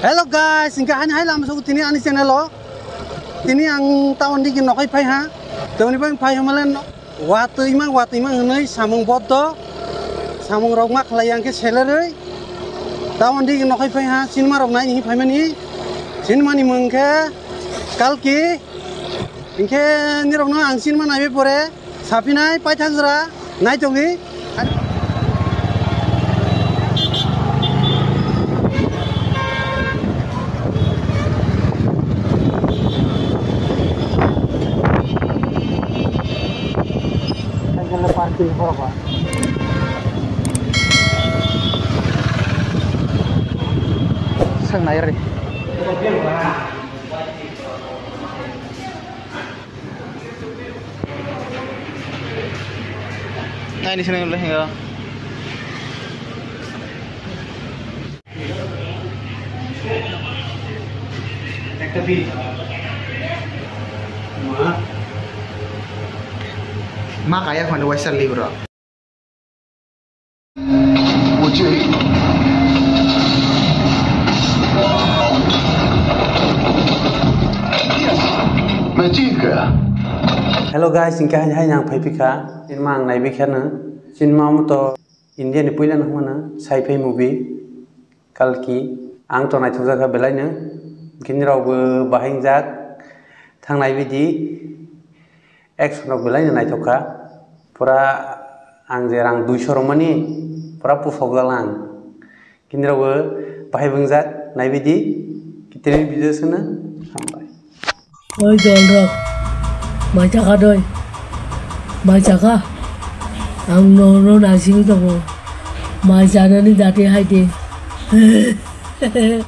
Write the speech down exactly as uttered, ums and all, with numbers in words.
Hello guys, hingke hani hai lama sogo tini ani channel o. Tini ang town digi nokhai phai ha. Toni bang phai hamalen watwi mang watwi mang hwnwi samung boddo. Samung rok ma khlai ang khe selerwi. Town digi nokhai phai ha, cinema rok nai ni phaimani. Cinema ni mung khe Kalki. Hingke nirokno ang cinema naibe pore. Sapinai paithak jora naitokni. Sang nai re. Nai ni sinai ulah ya. Ma kaya khani waisa libro. Muchik. Yes. Machik. Hello guys, hingke hai hai nang phai phikha. Cinema ang nai bikha no. Cinema mo to India ni puila no hwnmano Sci-Fi movie. Kalki, ang to naithokjak kha belai no. Kini rok bo bahai wngjak thangnai bidi. Action rok belai no naithok kha. Pura ang je rang duiso romani pura pusok jalang. Kini rok bo bahai wngjak nai bidi. Kitini video sino hambai. Oi dolrok, mai chakha doi, mai chakha. Ang nono naisingwi tongo, mai chanani dati haidi.